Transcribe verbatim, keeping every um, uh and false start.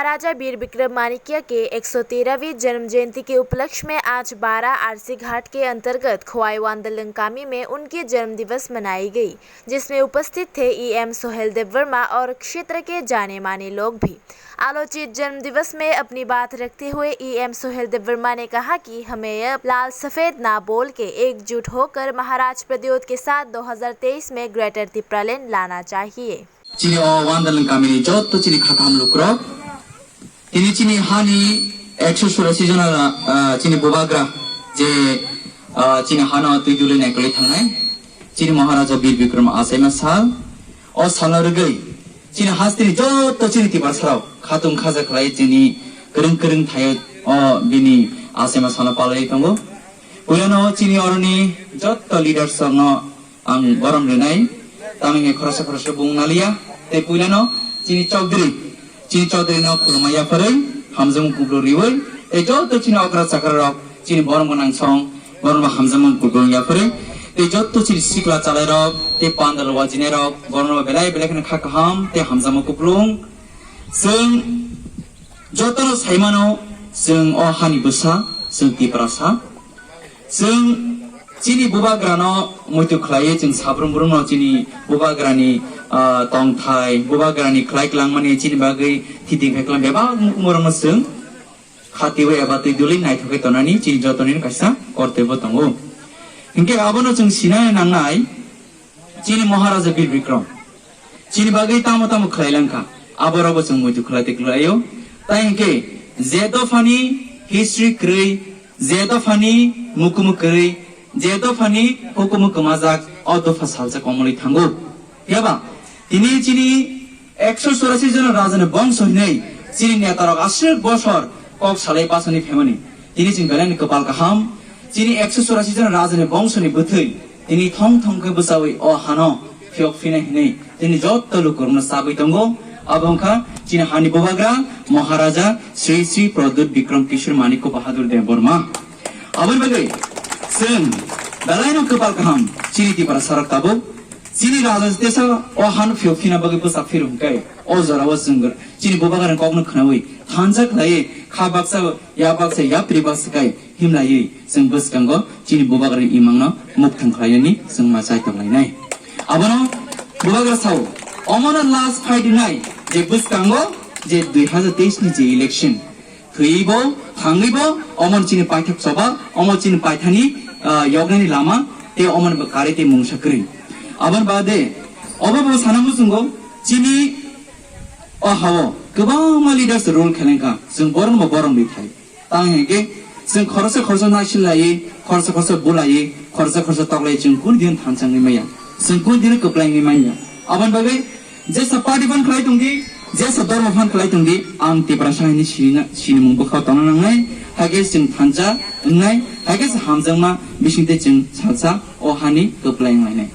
महाराजा वीर विक्रम माणिक्य के एक सौ तेरहवीं जन्म जयंती के उपलक्ष्य में आज बारा आरसी घाट के अंतर्गत खोवाई वांदलंग कामी में उनकी जन्म दिवस मनाई गई, जिसमें उपस्थित थे ईएम सोहेल देव वर्मा और क्षेत्र के जाने माने लोग भी। आलोचित जन्म दिवस में अपनी बात रखते हुए ईएम सोहेल देव वर्मा ने कहा कि हमें अब लाल सफेद ना बोल के एकजुट होकर महाराज प्रद्योत के साथ दो हज़ार तेईस में ग्रेटर तिप्रालैंड लाना चाहिए। Chini o Wandalung kamini jotto chini kha kaham lukurok, tini chini hani ekso churasi jona, ah, chini bubagra je, ah, chini hano twi duli naikolwi thangnai, chini Maharaja Bir Bikram achaima sal, o salno rwgwi chini hasteni jotto chini Tiprasarok khatung khaja khlai chini kwrwng kwrwng thaio o bini achaima salno palwi tongo. Puilano chini oroni jotto leaders rokno ang borom rwnai, tamni hwnkhe khoroksa khoroksa bung naliya, tei puilano chini Chaudhary, chini Chaudhary no khulumma yapharwi, hamjakmung kupulung riwi, tei joto chini okra chakra rok, chini borom gwnang song, borom hamjakmung kupulung yapharwi, tei joto chini sikla chalai rok, tei pandal wajinai rok, borom belai belai kheno kha kaham tei hamjakmung kupulung. Chwng jotono saimano, chwng o hani bwsa, chwng Tiprasa. Chwng chini bubagrano muitu khlaiwi chwng sabrum brumno chini bubagrani, ah, tongthai, bubagrani khlai klangmani chini bagwi thiding khai klang bebak mukumurokno chwng khatiwi eba twi duli naithokwi tonani chini jotoni kaisa kortobyo tongo. Hinkhe abono chwng sinai nangnai, chini Maharaja Bir Bikram chini bagwi tamo tamo khlai langkha, aborokbo chwng muitu khlai twi khlaio. Tai hinkhe je dophani history kwrwi, je dophani mukumu kwrwi, je dophani hukumu kwmajak, o dopha salsa komolwi thango. Phiya ba tini chini ekso churasi jona rajani bongso hinwi chini netarok aswk bosor kok salai bachani phaimani. Tini chwng belai ni kwpal kaham, chini ekso churasi jona rajani bongsoni bwthwi tini thong thong khe bwchaui o hano phiyok phina hinwi tini jotto lukurokno chabwi tongo. Abo wngkha chini hani bubagra Maharaja Sri Sri Pradyut Bikram Kishore Manikya Bahadur Debbarma. Aboni bagwi chwng belaino kwpal kaham chini Tiprasarok tabuk. Chini raja tesa o han phiyok phina bagwi bwsa phirung khe o jorao chwng chini bubagrani kokno khnaui thansa khlaiwi kha baksa, ya baksa, yapri baksa kai himlaiwi chwng bwskango chini bubagrani imangno mukthang khlainani chwng ma chai tonglainai. Abono bubagra sao, omono last fight wngnai je bwskango je dui hazar teis ni je election, thwibo, thangwibo, omo chini paithak choba, omo chini paithani, ah, yoknani lama, tei omo ni bwkari tei mungsa kwrwi. Aboni bade, obo bo sana muchungo, chini o hao kwbangma leaders role khelengkha, chwng borokno bo borom ri thai. Tang hinkhe, chwng khoroksa khoroksa naisil laiwi, khoroksa khoroksa bulaiwi, khoroksa khoroksa toklaiwi chwng kunu din thansa wngwi maya, chwng kunu din kwplai wngwi manya. Aboni bagwi, jesa party phan khlai tongdi, jesa dormo phan khlai tongdi, ang Tiprasa hinwi sini na-, sinimung bwkhao tongna nangnai, haikhe chwng thansa wngnai, haikhe se hamjakma bisingtwi chwng salsa o hani kwplai wnglainai.